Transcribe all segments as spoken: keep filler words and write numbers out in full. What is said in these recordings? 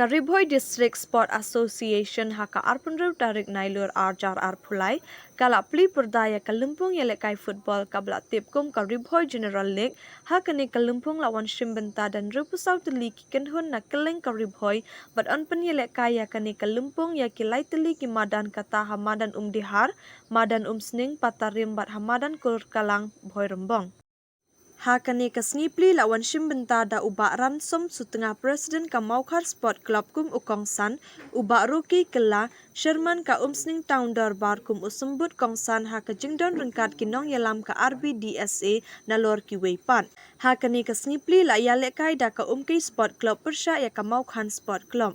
Ka Ri Bhoi District Sport Association ha ka arphew hynriew tarik Nailur arhajar arphew lai ka la plie pyrda ïa ka lympung ïalehkai football kaba la tip kum ka Ri Bhoi General League. Ha kane ka lympung la wan shim bynta da hynriewphew saw tylli ki kynhun na kylleng ka Ri Bhoi bad yn pynïalehkai ïa kane ka lympung ïa ki lai tylli ki madan, kata ha madan Umdihar, madan Umsning, Patarim bad ha madan Kurkalang, Bhoirymbong. Ha kane ka sngi plie la wan shim bynta da u Bah Ransom Sutnga, President ka Mawkhar Sport Club kum u kongsan, u Bah Rocky Kylla, Chairman ka Umsning Town Dorbar kum u symbud kongsan ha ka jingdon ryngkat ki nongïalam ka R B D S A nalor kiwei pat. Ha kane ka sngi plie la ïalehkai da ka Umkei Sport Club pyrshah ïa ka Mawkhan Sport Club.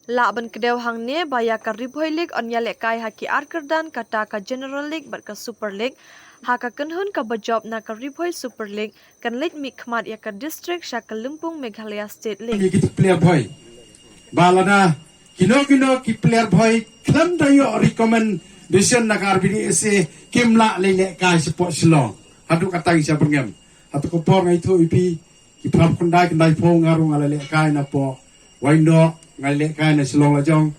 Lah ban kdew hangne ba ïa ka Ri Bhoi League yn ïalehkai ha ki ar kyrdan, kata ka General League bad ka Super League. Ha ka kynhun kaba jop na ka Ri Bhoi Super League kan leit mihkhmat ïa ka district sha ka lympung Meghalaya State League. Ïa ki player Bhoi. Ba lada kino kino ki player Bhoi khlem da ïoh recommendation na ka R B D S A kim lah leit lehkai shapoh Shillong. Haduh katta ngi shah byrngem. Hato ka por nga ïathuh ïa phi, ki phra khyndai khyndai phew nga ruh nga la lehkai napoh Waidoh, nga la lehkai na Shillong la jong.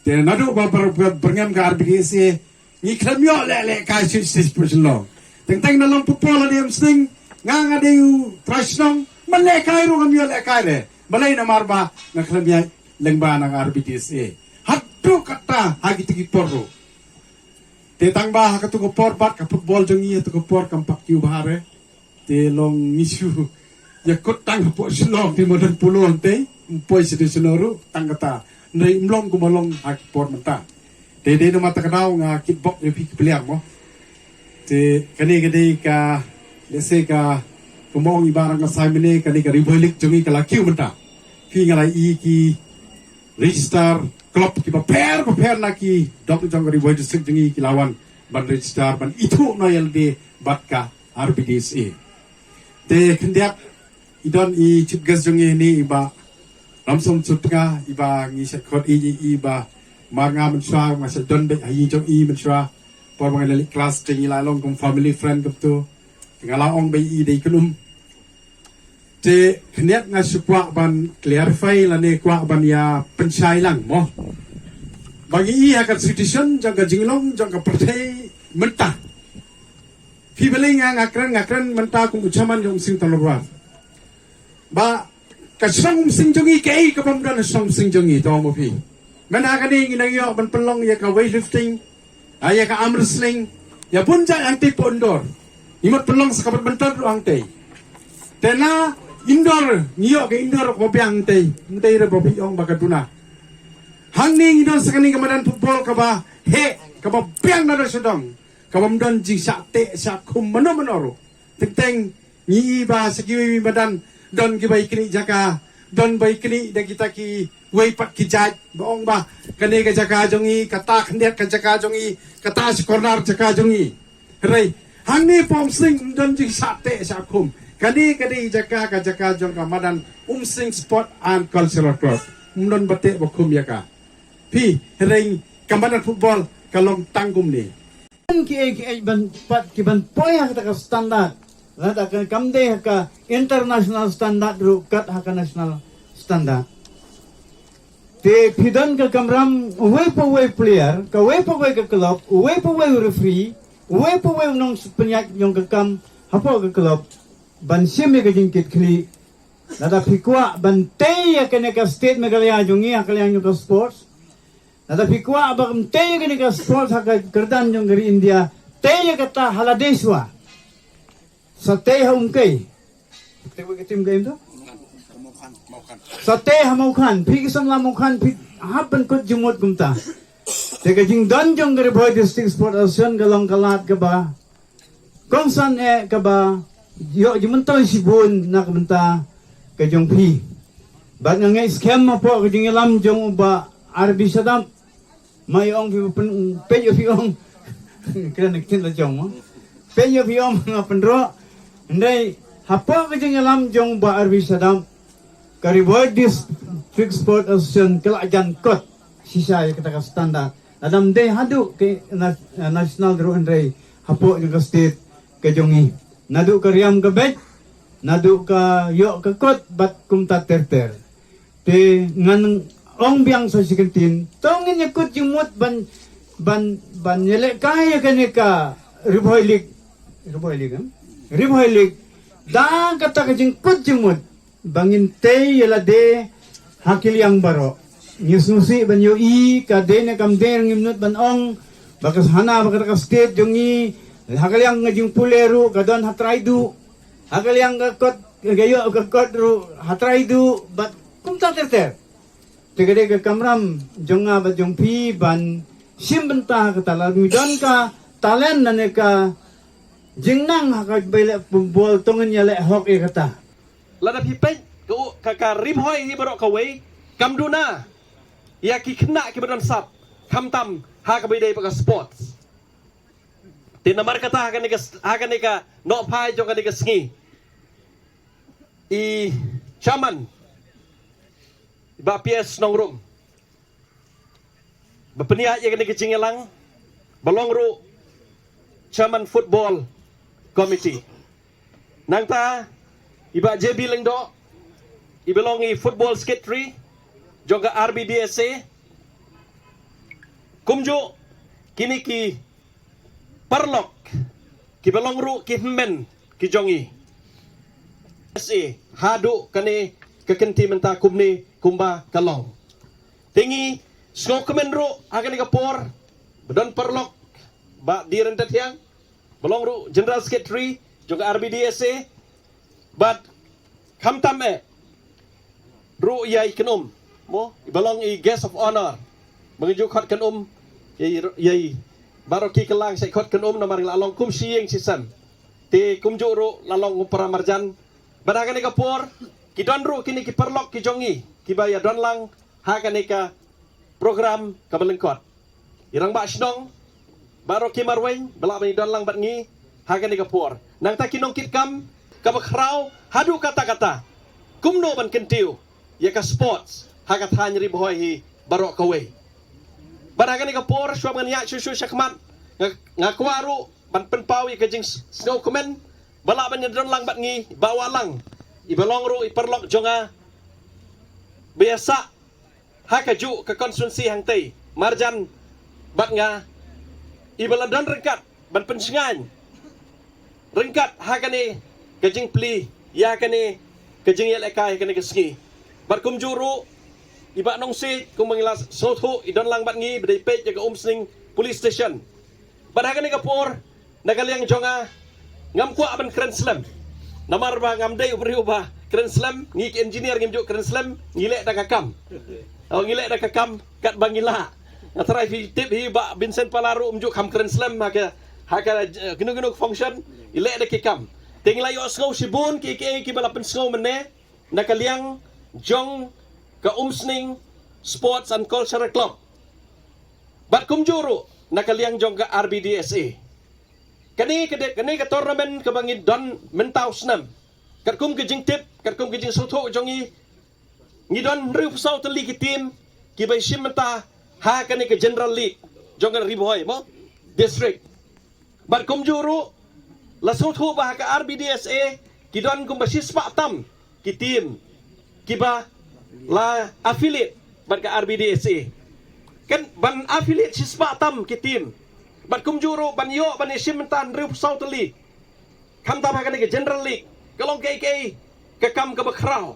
Te naduh ba ber-, ber-, byrngem ka R B D S A, ngi khlem ïoh leh lehkai shuh shuh shapoh Shillong. Teng teng na long football ha Umsning, nga nga dei u trai shnong, ban lehkai ruh ngam ïoh lehkai re. Balei? Namar ba nga khlem ïaid lyngba na ka R B D S A. Haduh katta ha kito ki por ruh. Te tang ba ha kato ka por pat ka football jong ngi ha kato ka por kam pat kiew bha re. Te long ngi shu ïakut tang hapoh Shillong, te mo don polo hangtei, ym poi sha dei shano ruh tang kata. Hynrei ym long kumba long ha ki por mynta. Te dei namar kata ka daw nga kitbok ïa phi ki player mo. Te kane ka dei ka, lehse ka, kumba ong i Bah Rangasai mynne, kane ka Ri Bhoi League jong ngi ka la kiew mynta. Phi, nga la ïohi ki register club kiba pher ba pher na ki dong jong ka Ri Bhoi District jong ngi ki la wan ban register ban ithuh noh ïa lade bad ka R B D S A. Te khyndiat i don i chief guest jong ngi hangne, i Bah Ransom Sutnga, i ba ngi shait khot i, i, i ba mar nga mynshuwa nga shait don beit ha ïing jong i mynshuwa. Por ba nga la leit klas te ngi la long kum family friend kumto. Te nga la ong ba i dei kynum. Te khyndiat nga shu kwah ban clarify lane kwah ban ïa pynshai lang mo. Ba ngi ïohi ha ka situation jong ka jinglong jong ka pyrthei mynta. Phi, balei nga, nga kren, nga kren mynta kum u chairman jong Umsning Town Dorbar. Ba ka shnong Umsning jong ngi kaei kabym don ha shnong Umsning jong ngi, to mo phi. Mynta kane ngi nang ïoh ban pynlong ïa ka weightlifting, ah, ïa ka arm wrestling, ïa bun jait hangtei hapoh indoor. Ngi mut pynlong sa ka badminton ruh hangtei. Te na indoor ngi ïoh ka indoor kaba biang hangtei, hangtei ruh ba phi ong ba ka duna. Hangne ngi don sa kane ka madan football kaba heh, kaba biang na dong sha dong. Kabym don jingshah teh shah khum mano mano ruh. Teng teng ngi ïohi ba sa kiwei madan don kiba ïa knieh jaka, don ba ïa knieh da kita kiwei pat ki jait, ba ong ba kane ka jaka jong ngi, kata khyndiat ka jaka jong ngi, kata shi corner jaka jong ngi. Hynrei hangne hapoh Umsning ym don jingshah teh shah khum. Kane ka dei jaka, ka jaka jong ka madan Umsning Sport and Cultural Club. Ym don ba teh ba khum ïa ka. Phi, hynrei ka madan football ka long tang kumne. Kiei kiei ban pat ki ban poi ha kata ka standard. Lada ka kam dei ha ka international standard ruh kat ha ka national standard. Te phi don ka kamram uwei pa uwei player, kawei pa kawei ka club, uwei pa uwei u referee, uwei pa uwei u nongpynïaid jong ka kam hapoh ka club ban shim ïa ka jingkitkhlieh. Lada phi kwah ban tei ïa kane ka state Meghalaya jong ngi ha ka liang jong ka sports. Lada phi kwah ban tei ïa kane ka sports ha ka kyrdan jong ka ri India, tei ïa kata ha lade shuwa. Sa tei ha Umkei. Tei wei ka tim game tu? Sa tei ha Mawkhan. Phi ki samla Mawkhan phi hap ban kut jingmut kumta. Te ka jingdon jong ka Ri Bhoi District Sports Association ka long ka lad kaba kongsan eh kaba ïoh jingmyntoi shibun na ka bynta ka jong phi. Bad nga ngeit skhem hapoh ka jingïalam jong u Bah R B Shadap. Ma ïa ong phi pyn-, peit ïa phi ong. Kren ktien la jong mo. Peit ïa phi ong nga pynroh. Hynrei hapoh ka jingïalam jong u Bah R B Shadap, ka Ri Bhoi District Sports Association ka la jan kot shisha ïa kata ka standard. Lada ym dei haduh ka na-, national ruh hynrei hapoh jong ka state ka jong ngi. Naduh ka riam ka beit, naduh ka ïoh ka kot bad kumta ter ter. Te ngan ong biang sa shi kyntien, to ngin ïa kut jingmut ban, ban, ban ïalehkai ïa kane ka Ri Bhoi League. Ri Bhoi League, em? Ri Bhoi League. Da kata ka jingkut jingmut ba ngin tei ïa lade ha ki liang baroh. Ngi sngewsih ban ïohi ka dei ne kam dei, ngim nud ban ong ba ka hana ba kata ka state jong ngi, ha ka liang ka jingpule ruh ka don ha trai duh. Ha ka liang ka kot, ka ïoh ka kot ruh ha trai duh, bad kumta ter ter. Te ka dei ka kamram jong nga bad jong phi ban shim bynta ha kata, lada ngi don ka talent lane ka jingnang ha kaba ïaleh football, to ngin ïaleh hok ïa kata. Lada phi peit ka u-, ka, ka Ri Bhoi hi baroh kawei kam duna ïa ki khynnah kiba don sap, khamtam ha kaba ïadei bad ka sports. Te namar kata ha kane ka s-, ha kane ka nohphai jong kane ka sngi, i chairman, i Bah P S Nongrum, ba pynïaid ïa kane ka jingïalang, ba long ruh chairman football committee. Nangta i Bah J B Lyngdoh, iba long i football secretary jong ka R B D S A. Kumjuh kine ki paralok kiba long ruh ki hynmen ki jong i. S A haduh kane ka kynti mynta kumne kumba ka long. Te ngi sngewkmen ruh ha kane ka por ba don paralok Bah D Ryntathiang, ba long ruh General Secretary jong ka R B D S A, bad khamtam eh ruh ïa i Kynum, mo, iba long i guest of honor. Ba ngi ju khot Kynum, ïa i, ïa i baroh ki kylla sa khot Kynum namar ngi la long kum shi ïing shi sem. Te kumjuh ruh la long kum para marjan. Bad ha kane ka por ki don ruh kine ki paralok ki jong ngi kiba ïa don lang ha kane ka program kaba lyngkot. I Rangbah Shnong baroh ki marwei ba lah ban ïa don lang bad ngi ha kane ka por. Nangta ki nongkitkam kaba khraw haduh katta katta kumno ban kyntiew ïa ka sports ha ka thaiñ Ri Bhoi hi baroh kawei. Bad ha kane ka por shuwa ngan ïaid shuh shuh shakhmat, nga, nga kwah ruh ban pynpaw ïa ka jingsngewkmen ba lah ban ïa don lang bad ngi, ba wah lang iba long ruh i paralok jong nga ba ïa sah ha kajuh ka constituency hangtei marjan bad nga, iba la don ryngkat ban pynshngaiñ ryngkat ha kane ka jingplie ïa kane ka jingïalehkai ha kane ka sngi. Bad kumjuh ruh i Bah Nongsiej, kumba ngi la sngewthuh, i don lang bad ngi ba dei peit ïa ka Umsning Police Station. Bad ha kane ka por na ka liang jong nga ngam kwah ban kren slem. Namar ba ngam dei u briew ba kren slem, ngi ki engineer ngim ju kren slem, ngi leh da ka kam. Oh, ngi leh da ka kam katba ngi lah. Nga tharai phi tip hi Bah Vincent Pala ruh um ju kham kren slem ha ka, ha ka, eh, kino kino function, i leh da ki kam. Te ngi la ïohsngew shibun ki, ki, kiba la pynsngew mynne na ka liang jong ka Umsning Sports and Cultural Club. Bad kumjuh ruh na ka liang jong ka R B D S A. Kane ka dei, kane ka tournament kaba ngi don mynta u snem. Katkum ka jingtip, katkum ka jingsngewthuh jong ngi, ngi don hynriewphew saw tylli ki team kiba ïashim bynta ha kane ka General League jong ka Ri Bhoi, mo, District. Bad kumjuh ruh la sngewthuh ba ha ka R B D S A ki don kumba shispah tam ki team kiba la affiliate bad ka R B D S A. Kan ban affiliate shispah tam ki team, bad kumjuh ruh ban ïoh ban ïashim bynta hynriewphew saw tylli, khamtam ha kane ka General League, ka long kaei kaei ka kam kaba khraw.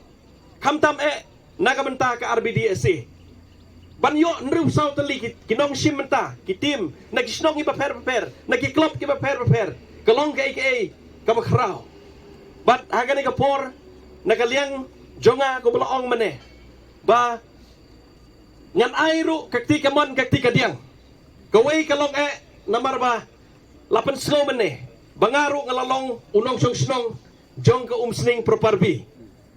Khamtam eh na ka bynta ka R B D S A. Ban ïoh hynriewphew saw tylli ki, ki nongshim bynta, ki team, na ki shnong kiba pher bapher, na ki club kiba pher bapher, ka long kaei kaei kaba khraw. Bad ha kane ka por na ka liang jong nga kumba la ong mynne ba ngan ai ruh ka kti kamon ka kti kadiang. Kawei ka long eh namar ba la pynsngew mynne ba nga ruh nga la long u nongshong shnong jong ka Umsning Property.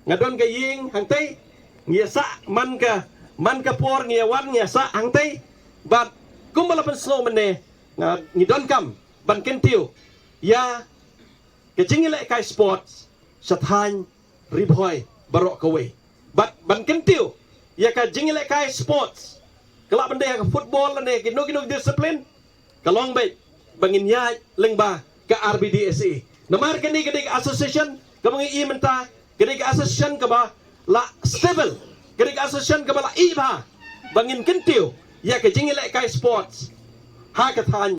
Nga don ka ïing hangtei, ngi ïa sah man ka, man ka por ngi ïa wan ngi ïa sah hangtei. Bad kumba la pynsngew mynne, nga, ngi donkam ban kyntiew ïa ka jingïalehkai sports sha thaiñ Ri Bhoi baroh kawei. Bad ban kyntiew ïa ka jingïalehkai sports, ka lah ban dei ha ka football lane kino kino discipline, ka long beit ba ngin ïaid lyngba ka R B D S A. Namar kane ka dei ka association kaba ngi i mynta, ka dei ka association kaba la stable, Ka dei ka association kaba la ïeh bha ba ngin kyntiew ïa ka jingïalehkai sports ha ka thaiñ.